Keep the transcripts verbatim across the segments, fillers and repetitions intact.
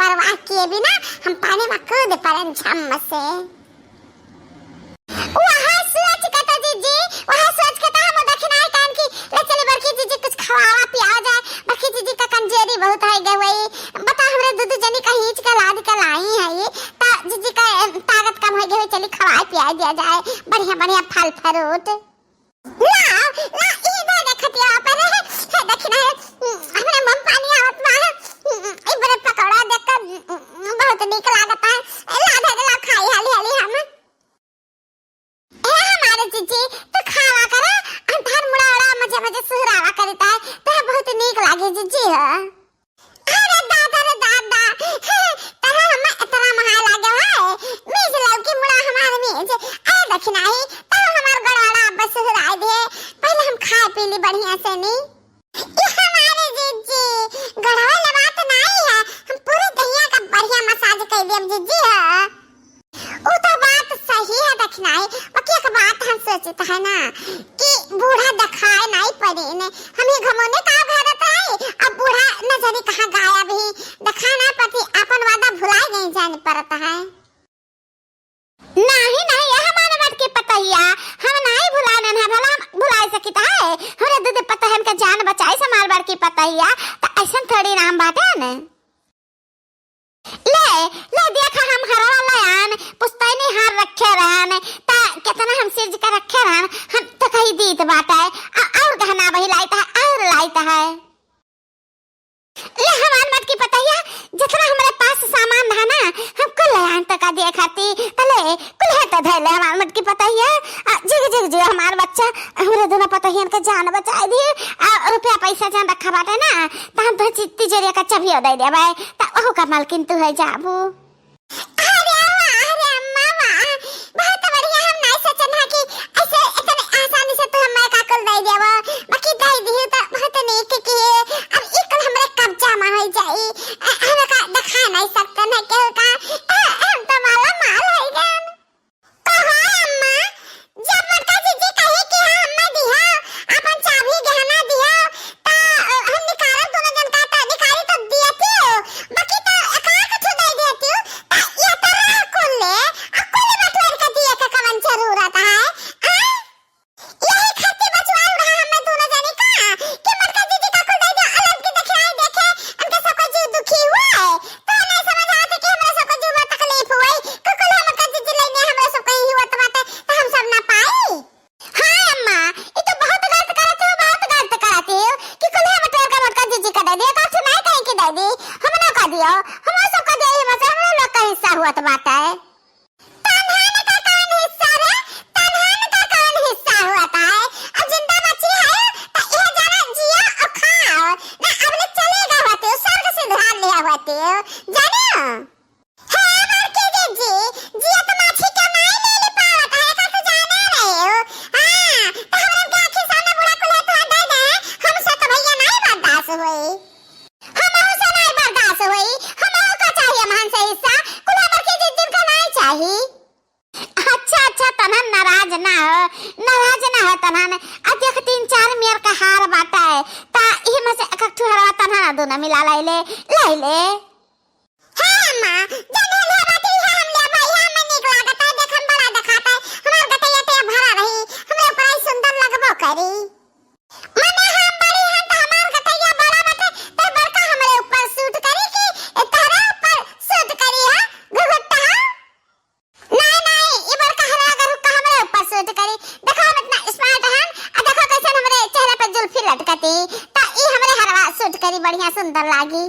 परवाह किए बिना हम पानी में कूद पड़न झम से। वहाँ सोच के तो जीजी, वहाँ सोच के तो हम दखिनाही कहन कि ले चली बड़की जीजी कुछ खवावा पियावा जाए, बड़की जीजी का कमजोरी बहुत है गए हुई, बता हमरे दू दू जनी का हींच के लाद के लाई है ये, ता जीजी का ताकत कम हो गई हुई, चली खवाए पियाए दिया जाए बढ़िया बढ़िया फल फ्रूट। ला, ला, ई दे दे खटिया पर। हे दखिना, हमरा मुंह पानी आवत बा। ई बड़े पकौड़ा देख के बहुत नीक लागत है। ला दे दे, ला खाई हाली हाली हम। ए हमारे जीजी, तू खावा करा, हम तहर मुड़ा उड़ा मजे मजे सुहरावा करित है। तोहे बहुत नीक लागे जीजी हो। अरे दादा रे दादा, तोरा हमें इतना महा लागे है, मीज लौकी मुड़ा हमार मीज। अरे दखिनाही, तोरा हमार गड़वाड़ा अब सुहराए दे, पहले हम खाए पी ली बढ़िया से नी। ये हमारे जीजी, गड़वाड़ा बात नहीं है, हम पूरे दहिया का बढ़िया मसाज कर देब जीजी है। उ तो बात सही है दखिनाही, बाकी एक बात हम सोचित है ना कि बूढ़ा देखाए नहीं पड़े ने, हम ही घमोने का भरत है, अब बूढ़ा न जाने कहाँ गायब ही, देखा ना पति अपन वादा भुला गई जान परत है। नहीं, नहीं, ये हमारे बड़की पतहिया, हम नहीं भुलाने हैं, भला हम भुला सकित है, हमरे दूध पतहन के जान बचाई से हमार बड़की पतहिया, तो ऐसन थोड़ी नाम बाटे ने। ले, ले देखा हम हरवा लयान, पुस्तैनी हार रखे रहन, ता केतना हम सिरज के रखे रहन, हम तो कही दीत बाटे, आ, और गहना वही लाइत है, और लाइत है। ले हमार मटकी पतहिया, जितना हमरे पास सामान रहा ना, हम कुल लयान तो का दिए खाती, तले कुल है तो धैले हमार मटकी पतहिया, आ, जिग जिग जियो हमार बच्चा, हमरे दोनों पतहियन के जान बचाए दिए, आ, रुपया पैसा जान रखा बाटे ना, त हम तो चित्ती जोरिया का चबियो दे देबे, त ओहू का मालकिन तू है जाबू। अरे वाह, अरे अम्मा वाह, बहुत बढ़िया। हम नहीं सोचन है कि ऐसे इतने आसानी से तू हमें का कुल दे देबो, बाकी दे दिहू त बहुत नीक किहे। अब ई कुल हमरे कब्जा में हो जाई, अ, हम का दिखा नहीं सकते न केहू का, अ, हम तो माला माल हो गए। कहो अम्मा, जब बड़का जीजी कही कि हाँ, अम्मा दिहो, अपन चाभी गहना दिहो, त, अ, हम निकालब दोनों जन का, त निकाली तो दियती हो, बाकी त एका कुछ दे देती हो, त ये तो रहा कुल ले, आ कुल बटोर के दिए के कवन जरूरत है, आय? यही खातिर बचवा उड़ा हमें दोनों जने का, कि बड़का जीजी का कुल दे दे, अलग की दखिनाई देखे, उनके सबका जीव दुखी हुआ है, तो नहीं समझ आते कि हमरा सबका जीव में तकलीफ हुई, कि कुल हम बड़का जीजी लेने हमरा सबका ही हुआ तो बात है, तो हम सब ना पाई। हाँ अम्मा, ये तो बहुत गलत करत हो, बहुत गलत करत हो कि कुल्हे बटोर का मोटका जीजी का दे दियो, तो सुनाई कहीं की दे दी, हम ना का दियो, हम सब का दियो, ये में से हम लोग का हिस्सा हुआ तो बात है। तन्हन का कौन हिस्सा रे? तन्हन का कौन हिस्सा हुआ था है? अब जिंदा बची है, तो ये जाना जिया और खाओ, ना अब ले चलेगा होते हो, स्वर्ग सिधार लिया होते हो, जाने हो? हे बड़की जीजी, जियत माछी के नाई ले ले पावत है, का तू जाने रहे हो? हाँ, तो हमरा के आँखी सामने बूढ़ा कुल्हे तो दे दे, हमसे तो भैया नाई बर्दाश्त होई। हमहू से नाई बर्दाश्त होई, हमहू का चाहिए मान से हिस्सा, कुल्हे बड़की जीजी का नाई चाही। अच्छा, अच्छा, तनहन नाराज ना हो, नाराज ना हो तनहन। आ देख, तीन चार मेर का हार बाटे, ता इही में से एक एक ठो हरवा तनहन दोनों मिला लाई ले, लाई ले। हे अम्मा, जौन हेलिया बाटे, इहे हम लेबा, इहे हमें नीक लागत है। देख, हम बड़ा देखात है, हमार गटैया ते भरा रही, हमरे ऊपर आई सुंदर लगबो करी। मने हम बड़ी हन, त हमार गटैया बड़ा बाटे, त बड़का हमरे ऊपर सूट करी कि तोहरे ऊपर सूट करी, हा? घुघुट्टा, हा? नहीं, नहीं, ई बड़का हरा अगर हुक्का हमरे ऊपर सूट करी। देखो, हम इतना स्मार्ट हन, आ देखो कैसन हमरे चेहरा पे जुल्फी लटकती, त ई हमरे हरवा सूट करी, बढ़िया सुंदर लागी।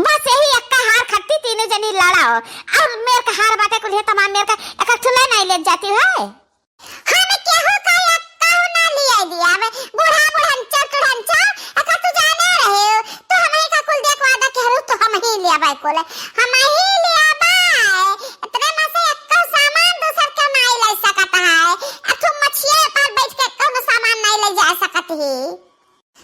बस यही एक्का हार खट्टी तीनों जनी लड़ाओ। और मेर का हार बाटे कुल्हे तमाम मेर का, एक एक ठुला नहीं ले जाती है। हम केहू का एक्का ना लिया दिया, अब बूढ़ा बुढ़न चटुढ़न चा, एक तू जाने रहे हो, तो हम ही का कुल देखवा दा के हरू, तो हम ही लिया भाई कुल, हम ही लिया भाई। इतने में से एक्का सामान दूसर के नहीं ले सकत है, आ तू मछिए पर बैठ के कौन सामान नहीं ले जा सकत ही।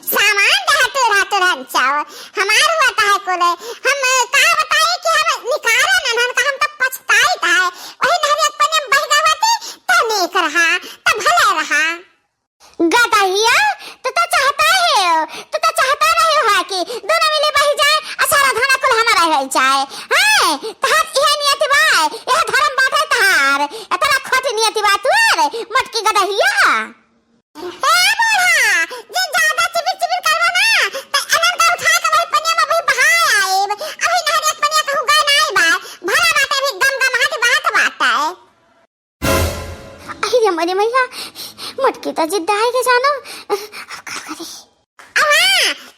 सामान दहा टूढ़ा टूढ़ा चाव, हमार हुआ काहे कोले? हम का बताई कि हम निकारे नन्हन का, हम तो पछताई काहे? वही नहरी एक पनिया बह गए होती, तो नीक रहा, तो भले रहा। गदहिया, तू तो चाहता है हो, तू तो चाहता नहीं हो कि दोनों मिले बह जाए, आ सारा धना कुल हमारा हो जाए, हाँ? तहार इहे नियति बा, इहे धरम बाटे तहार। एतना खोट नियति बा तोर, मोटकी गदहिया। ए बूढ़ा, जे ज्यादा चिबिर चिबिर करबो ना, त एनन का उठा के वही पनिया में वही बहाए आएब। अभी नहरिया के पनिया कहूँ गए नाई बा, भरा बाटे, अभी गम गम हाथ बहत बाटे। अरे रे मोरी मैया, मोटकी त जिद्द आए के जानो, अब का करी? अवा,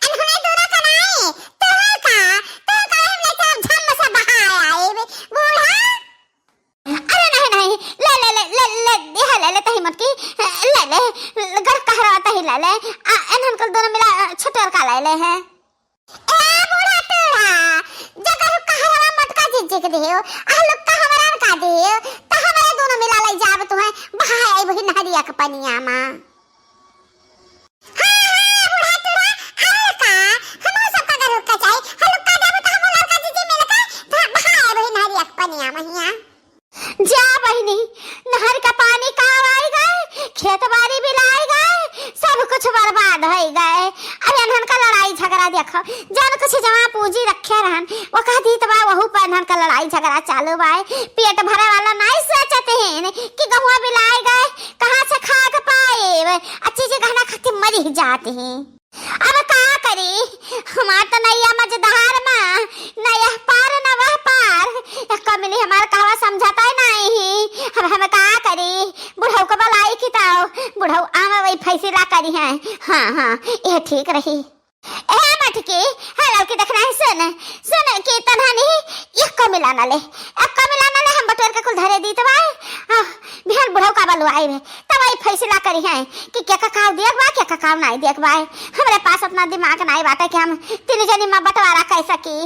एनहने दूरा का नाई, तोहर का, तोहर का हम ले चलब झम से बहाए आएब, बूढ़ा। अरे नहीं, नहीं, ले, ले, ले, ले, ले, यह ले ले, तही मोटकी, ले ले, गढ़ कहरवा तही ले ले, आ, एनहन कल दोनों मिला, अ, छोटवर का ले ले है। ए बूढ़ा टूढ़ा, जगह कहरवा मोटका जीजी के दियो, आ लुक्का हमरा का दियो, त हमरे दोनों मिला ले जाब तुहें, बहाए वही नहरिया के पनिया मा। हाँ, हाँ, बूढ़ा टूढ़ा, आ लुक्का, हमहू सबका घर हुक्का चाही, आ लुक्का देबू त हमहू लड़का जीजी मिलके, भ-, बहाए वही नहरिया के पनिया मा हिया। जा बहिनी, नहर का पानी काव आई गए, खेत बारी बिलाई गए, सब कुछ बर्बाद होई गए। अरे एनहन का लड़ाई झगड़ा देखो, जौन कुछ जमा पूंजी रखे रहन, वो कह दी त बा, वहू पर एनहन का लड़ाई झगड़ा चालू बा। पेट भरे वाला नाई सोचत हैं कि गहुआ बिलाई गए, कहाँ से खाए के पाएब, आ चीज गहना खातिर मरी जात हैं। अब का करी, हमार त नैया मझधार मा, न यह पार न वह पार। यह कमिनी हमार कहवा समझता ही नहीं। अब हम का करी, बुढ़ऊ को बुलाई कि ताऊ, बुढ़ऊ आवा वही फैसला करिहैं। हाँ, हाँ, यह ठीक रही। ए मटकी, हेलो की देखना है, सुन, सुन कि तनहनी, यह कमिला न ले, यह कमिला न ले, हम बटोर के कुल धरे दीत बाय। हाँ, बिहान बुढ़ऊ का बलुआई में, तब वही फैसला करिहैं कि केका काव देख बा, केका काव नाई देख बा। हमरे पास एतना दिमाग नाई बाटे कि हम तीन जनी मा बंटवारा कर सकी।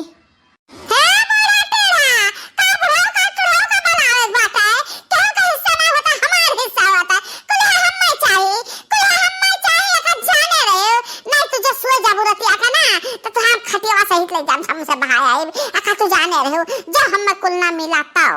हे बूढ़ा टेढ़ा, का बुढ़ऊ का टुढ़ऊ का बनावत बाटे? केहू का हिस्सा ना होता, हमार हिस्सा होता। कुल्हा हम्मे चाही, कुल्हा हम्मे चाही, एका जाने रहे। नाई तू जो सुए जाबू रतिया का ना, त तू हम खटियावा सहित ले जाब, हमसे बहाए आइब। एका तू जाने रहे, जो हम्मे कुल ना मिला तौ।